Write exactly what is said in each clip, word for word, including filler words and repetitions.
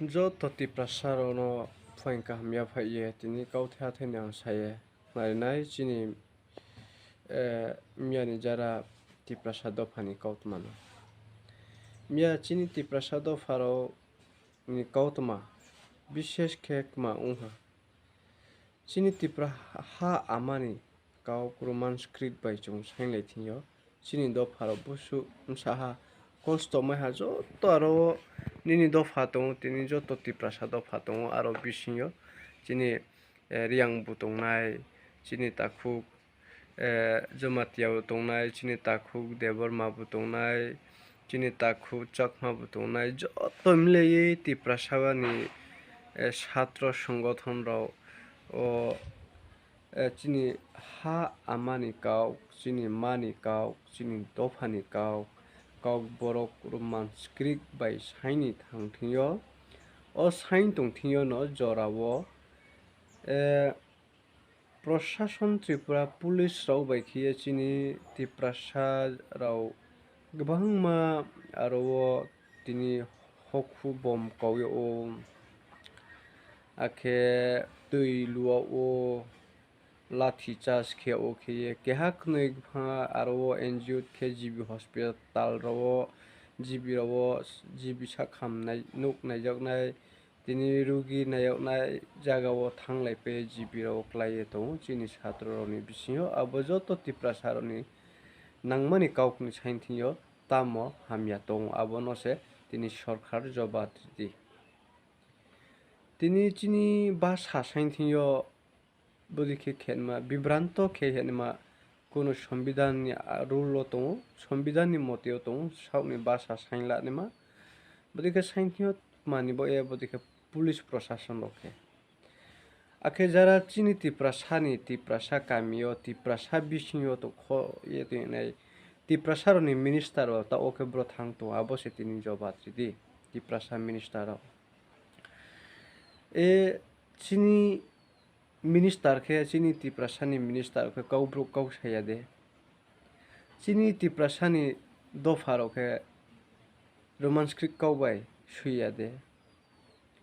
Joto Tiprasa rao no phuaing kaham yaphaih ye tini kauthai hathái ni ang sa ye khnarinai chini, eh, miya ni jara Tiprasa dopha ni kautma no. Miya chini Tiprasa dopha rao ni kautma bises khe kma ong ha. Chini Tipra ha ama ni kau Roman script bai chung sainglai thing yo. Chini dopha rao busuh bsa ha, kosto mai ha, joto aro wo nini dopha tong ou, tini joto Tiprasa dopha tong ou, aro bising yo chini, eh, Reang bu tongnai, chini takhuk, eh, Jamatia bu tongnai, chini takhuk Debbarma bu tongnai, chini takhuk Chakma bu tongnai, joto mile ye Tiprasa ni, eh, satro songothon rao, o, eh, chini ha ama ni kau, chini ma ni kau, chini dopha ni kau, kau borok Roman script bai saing ni thang thing yo. O saing tong thing yo no jora wo, eh, Prosason Tripura police rao bai khe ye chini Tiprasa rao gbangma aro wo tini hokhu bom kau yag ou, akhe tui luag ou, lathi charge khe ou khe ye keha knoi bpha aro wo N G O khe G B hospital rao wo, G B rao wo, G B sakham nai-, nuh naijaknai, tini rugi naijaknai zaga wo thanglai pai ye G B rao wo klái ye tong ou chini satro rao ni bising yo. Abo joto Tiprasa rao ni nangma ni kau ni saing thing yo tamo hamya tong ou, abo no se tini sorkar jobab ri di. Tini chini basa saing thing yo bodei khe khenma, bibranto khe khenma, kuno sombidhan ni, a, rule wo tong ou, sombidhan ni mote yo tong ou, saoh ni basa saing la naima. Bodei khe saing thing yo tma ni baoh ye bodei khe police prosason rao khe. Akhe jara chini Tiprasa ni, Tiprasa kami yo, Tiprasa bising yo tongkho ye tongnai, Tiprasa rao ni minister rao taoh wo khe bro thanng tong, abo se tini jobab ri di, Tiprasa minister rao. E, chini minister khe, chini Tiprasa ni minister khe kau brouh kau sa ya de? Chini Tiprasa ni dopha rao khe Roman script kau bai sui ya de?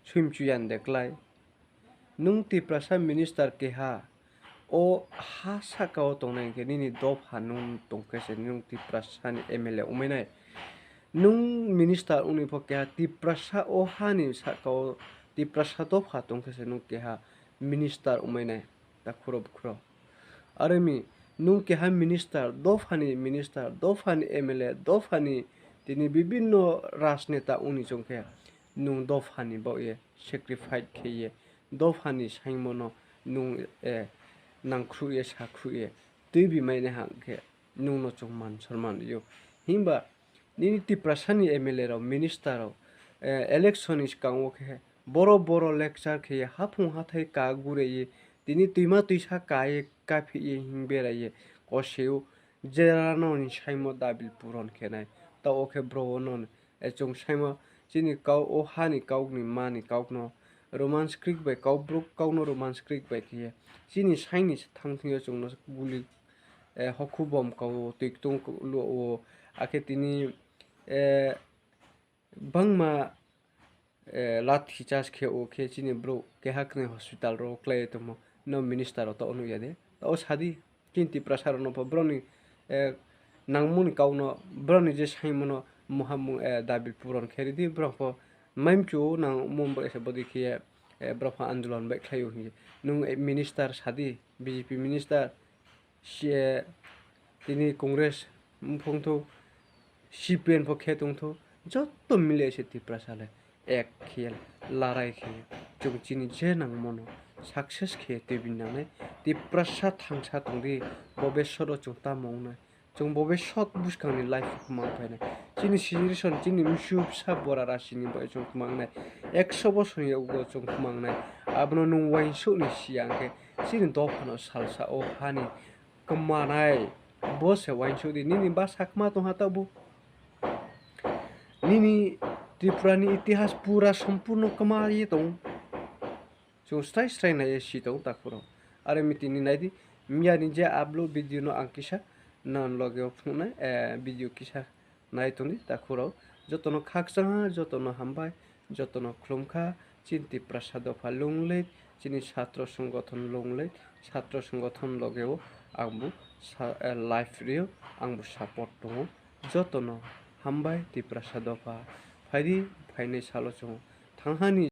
Suimchu ya de klái? Nung Tiprasa minister keha, o ha sahka wo tongnai hing khe nini dopha nung tong khe se nung Tiprasa ni M L A ongmai nai. Nung minister ong ni pho keha Tiprasa o ha ni sahka wo Tiprasa dopha tong khe se nung keha minister ongmai nai, takhu rao bkhu rao. Are mi, nung keha minister, dopha ni minister, dopha ni M L A, dopha ni tini bibinno rajneta ong ni choung khe, nung dopha ni baoh ye sacrifice khe ye, dopha ni saingmo no nung, eh, nangkhruh ye, sakhruh ye tuibi mai nai hang khe, nung no chung man sorman ri ou. Himba nini Tiprasa ni M L A rao, minister rao, eh, election ni skang wo khe boro boro lecture khe ye, haphung hathái ka gure ye, tini tuima tuisa ka ye, kaphih ye hing berai ye, kose ou, jera no ni saingmo dabil puron khe nai. Taoh wo khe bro wo no, eh, chung saingmo, chini kau, o ha ni kau ni ma ni kau no Roman script bai, kau brouh kau no Roman script bai khe ye, chini saing ni thanng thing yo chung no guli, eh, hokhu bom kau wo, tui ktung luag wo, akhe tini, eh, bangma, eh, lathi charge khe ou khe chini brouh keha knoi hospital rao klái ye tongmo no minister rao taoh nuh ya de? Taoh sa di, chini Tiprasa rao no pho brao ni, eh, nangmo ni kau no, brao ni je saingmo no muha mung, eh, dabil puron khe ri di, brao pho maimchu nangmo bai se bodei khe ye, eh, brao pho andolon bai khlai ou hing ye. Nung, eh, minister sa di, B J P minister, C A, tini Congress phung thou, C P M pho khe tong thou, joto mile se Tiprasa le ek khe ye, larai khe ye, chung chini je nangmo no success khe ye tuibi nang nai. Tiprasa thangsa tong di, bobisot wo chung tamo ong nai. Chung bobisot buskang ni life kmang phai nai. Chini generation, chini msu bsa bora rasi ni bai chung kmang nai. Ekso bosor ni yakgo chung kmang nai. Abo no nung uaingsouh ni si ya hing khe, chini dopha no salsa o ha ni kmanai, bo se uaingsouh di, nini bsa kma tong ha taoh bo. Nini Tripura ni itihas pura sompurno kma ye tong. Chung srai srai nai ye si tong takhu rao. Are mi tini nai di, miya ni je upload video no ang kisa nang loge wo phnuh nai, eh, video kisa nai tong di takhu rao. Joto no khakchang ha, joto no hambai. joto no khlum kha, chini Tiprasa dopha lung le, chini satro songothon lung le, satro songothon loge o ang bo sa-, eh, live ri ou, ang bo support tong ou. Joto no hambai Tiprasa dopha, phai di, phainai sal wo chung thanng ha ni